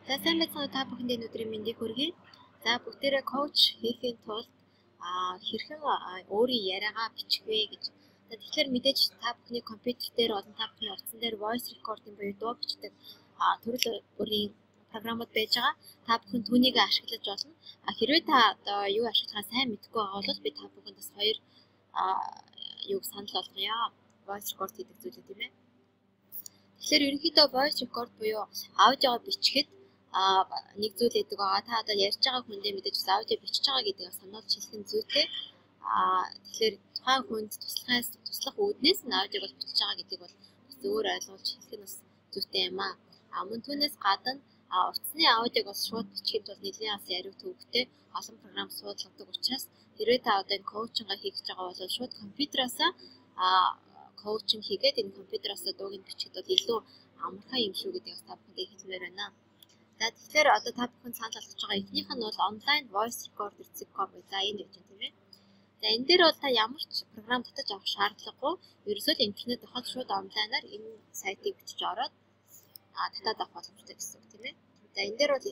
За сайн байцгаана уу, та бүхэндээ өнөөдрийн мэндийг хүргэе. За бүгдээрээ коуч хийхийн тулд хэрхэн өөрийн яриагаа бичих вэ гэж. За тэгэхээр мэдээж та бүхний компьютер дээр болон та бүхний утсан дээр voice recording буюу дуу бичдэг төрөл бүрийн програмууд байж байгаа. Та бүхэн түүнийг ашиглаж болно. Хэрвээ та одоо юу ашиглахаа сайн мэдэхгүй байгаа бол би та бүхэнд бас хоёр юуг санал болгоё. Voice record хийдэг зүйлүүд тийм ээ. Тэгэхээр ерөнхийдөө voice record буюу аудиого бичихэд нэг зүйл өгдөг байгаа. Та одоо ярьж байгаа хүндээ мэдээж аудио бичиж байгаа гэдгийг сануулж хэлэх нь зүйтэй. Тэгэхээр тухайн хүнд туслах үүднээс нь аудиог бол бичиж байгаа гэдгийг бол бас өөр ойлгуулж хэлэх нь бас зүйтэй юм аа. Мөн түүнээс гадна утасны аудиог бол шууд бичихэнд бол нэлээд бас яриаг төвөгтэй олон програм суулгадаг учраас хэрвээ та одоо энэ коучингаа хийх гэж байгаа бол шууд компьютероос коучинг хийгээд энэ компьютероос дууг нь бичихэд бол илүү амархан юм шүү гэдгийг бас та бүхэндээ хэлмээр байна. За тэгэхээр одоо та бүхэн санал болгож байгаа эхнийх нь бол online voice recorder.com гэж. За энэ байж байна тийм ээ. За энэ дээр бол та ямар ч програм татаж авах шаардлагагүй. Ерөөсөө л интернет авахад шууд онлайнаар энэ сайтыг бичиж ороод татаад авах боломжтой гэсэн үг тийм ээ. За энэ дээр бол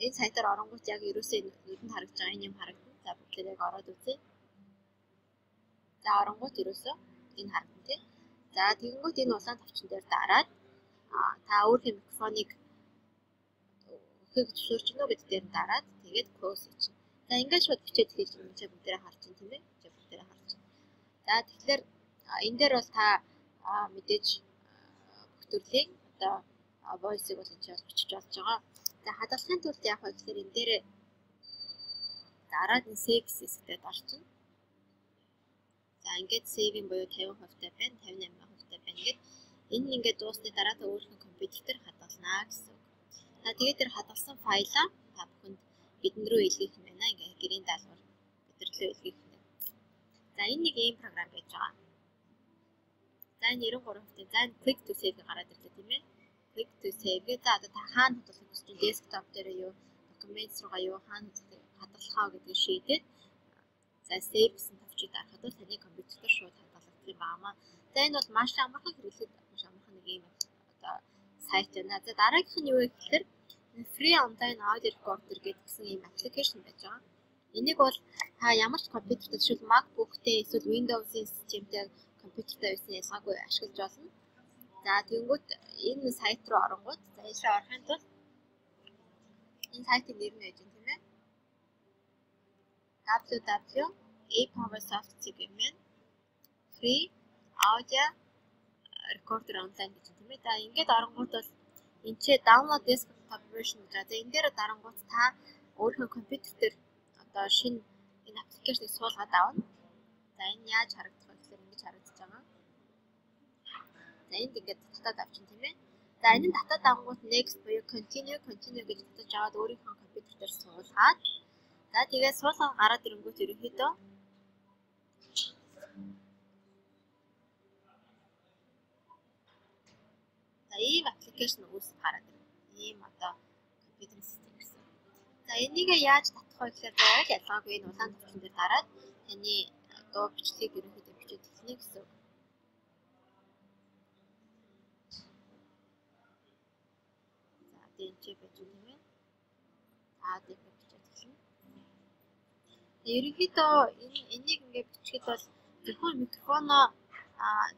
энэ сайтаар оронгууд яг ерөөсөө нүдэнд харагдаж байгаа энэ юм харагдана. За бүгдээ яг ороод үзье. За оронгууд ерөөсөө энэ харагдана тийм. За тэгэнгүүт энэ улаан товчон дээр дараад та өөрийнхөө микрофоныг өгөхийг зөвшөөрч гинөө гэдэг дээр нь дараад тэгээд close хийчихнэ. За ингээд шууд бичээд хэлж юм чи бүгдээрээ харж байна тийм ээ. Чи бүгдээрээ харж байна. За тэгэхээр энэ дээр бол та мэдээж бүх төрлийн одоо voice-ыг бол энэ ч бичиж болж байгаа. За хадгалахын тулд яах вэ гэхээр энэ дээр дараад нь save хэсэгтээ дарчихна. За ингээд save-ийн буюу 50% байна, 58% байна гэд энэ ингээд дуусны дараа та өөрийнхөө компьютер дээр хадгалнаа гэсэн үг. За тэгээд тэр хадгалсан файлаа та бүхэнд бидэн рүү илгээх юм байна. Ингээд гэрийн даалгавар бид нар рүү илгээх юм. За энэ нэг ийм програм байж байгаа. За энэ 93%. За энэ click to save гараад ирлээ тийм ээ. Click to save гээ. За одоо та хаана хадгалахыг хүсэж байна? Desktop дээр юу, documents руугаа юу, хаана хадгалахаа гэдгийг шийдээд за save гэсэн товчийг дарахад бол таны компьютер дээр шууд хадгалагдах юм байна. За энэ бол маш амархан хэрэглэхэд маш амархан нэг ийм одоо сайт байна. За дараагийнх нь юу вэ гэхээр Free Online Audio Recorder гэсэн ийм аппликейшн байж байгаа. Энийг бол та ямар ч компьютертэй жишээл MacBook-тэй эсвэл Windows-ийн системтэй компьютертэй байсан ялгаагүй ашиглаж болно. За тэгэнгүүт энэ сайт руу оронгууд за ийшээ орохын тулд энэ сайтын нэр нь байж байна тийм ээ. www.apowersoft.cm Free Audio Recorder Online гэж тийм ээ. За ингээд оронгууд бол энэ ч download desktop version гэж байгаа. За энэ дээр дарангуут та өөрийнхөө компьютер дээр одоо шинэ энэ аппликейшнийг суулгаад авна. За энэ яаж харагдах вэ гэхээр ингэж харагдаж байгаа. За энд ингээд татаад авчин тийм ээ. За энэ нь татаад авангуут next буюу continue гэж татаж аваад өөрийнхөө компьютер дээр суулгаад за тэгээд суулгаад гараад ирэнгүүт ерөнхийдөө за ийм аппликейшн үүсэж гараад ирнэ. Ийм одоо компьютер систем гэсэн. За энийг яаж татах вэ гэхээр заавал ялгаагүй энэ улаан товчон дээр дараад таны дуу бичлэгийг ерөнхийдөө бичээд эхэлнэ гэсэн үг. За одоо энэ ч байж юм тийм ээ. За одоо ингэ бичээд эхэлнэ. Ерөнхийдөө энийг ингэ бичихэд бол зөвхөн микрофоноо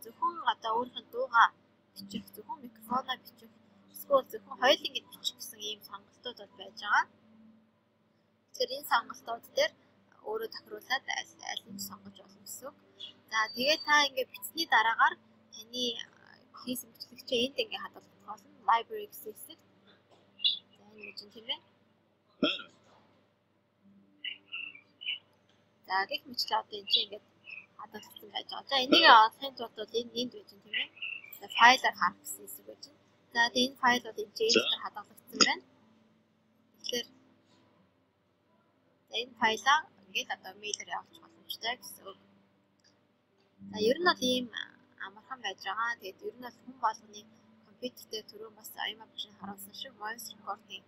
зөвхөн одоо өөрийнх нь дуугаа бичих, зөвхөн микрофоноо бичих, эсвэл зөвхөн хоёул ингэж бичих гэсэн ийм сонголтууд бол байж байгаа. Тэгэхээр энэ сонголтууд дээр өөрөө тохируулаад аль нь сонгож болно гэсэн үг. За тэгээд та ингэ бичсэний дараагаар таны хийсэн бичлэг чинь энд ингэ хадгалагдах болно. Library гэсэн хэсэгт. За энэ гэж тийм ээ. За гэх мэтлээ одоо энэ чинь ингэж хадгалагдсан байж байгаа. За энийг олохын тулд бол энэ энд байж тийм ээ. За файлаар харах гэсэн хэсэг байж байна. За тэгээ энэ файл бол энэ дээр хадгалагдсан байна. Тэгэхээр за энэ файлаа ингээд одоо мэйлээр явуулчих боломжтой гэсэн үг. За ер нь бол ийм амархан байж байгаа. Тэгээд ер нь бол хүн болгоны компьютер дээр түрүүн бас аюма багшийн харуулсан шиг voice recording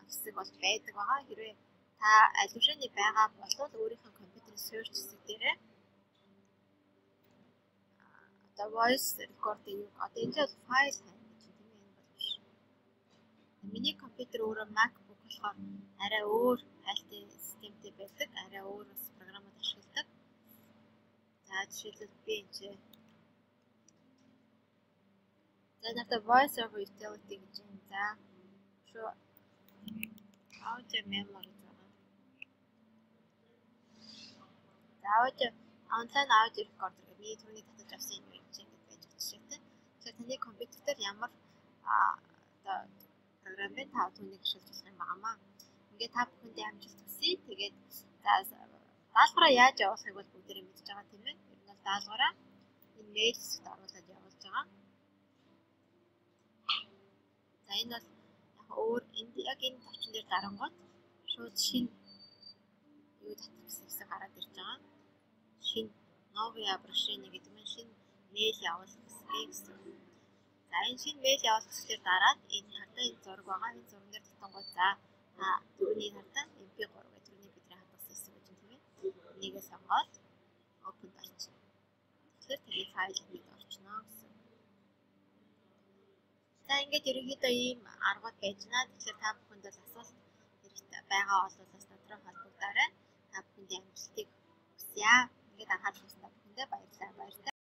хэсэг бол байдаг байгаа. Хэрвээ та алившааны байгаа бол өөрийнхөө компьютерийн search хэсэг дээрээ одоо voice recording одоо энэ бол файл хайна гэж тийм ээ, энэ бол биш. Миний компьютер өөрөө MacBook болохоор арай өөр файлтай системтэй байдаг. Арай өөр бас програмууд ашигладаг. За жишээлбэл би энэ чинь за надад voice over utility гэж юм. За шүү audio memo гэж байгаа. За audio online audio recorder гэх миний түрүүний татаж авсан юм юм чинь ингэж байж жишээтэй. Тэгэхээр таны компьютер дээр ямар одоо програм бэ та түүнийг ашиглаж болох юм байгаамаа. Ингээд та бүхэндээ амжилт хүсье. Тэгээд за даалгавраа яаж явуулахыг бол бүгдээрээ мэдж байгаа тийм ээ. Ер нь бол даалгавраа энэ мэйл хэсэгт оруулаад явуулж байгаа. За энэ бол яг өөр энд яг энэ товчон дээр дарангууд шууд шинэ юу татах гэсэн хэсэг гараад ирж байгаа. Шинэ новое обращение гэдэг нь шинэ мэйл явуулах хэсэг гэсэн. За энэ шинэ мэйл явуулах хэсгээр дараад энэ хардаа энэ зураг байгаа. Энэ зурган дээр татангууд за та түрүүний хардаа MP3 гэх түрүүний бидний хадгалсан хэсэг гэж тийм ээ. Энийгээ сонгоод open дарчих. Тэгэхээр таны файл ингээд орчихно гэсэн. За ингээд ерөнхийдөө ийм аргууд байж байна. Тэгэхээр та бүхэнд бол асуулт хэрэгтэй байгаа бол бас надруу холбогдоорой. Та бүхэндээ амжилтыг хүсье. Ингээд анхаарал тавьсан та бүхэндээ баярлалаа. Баяртай.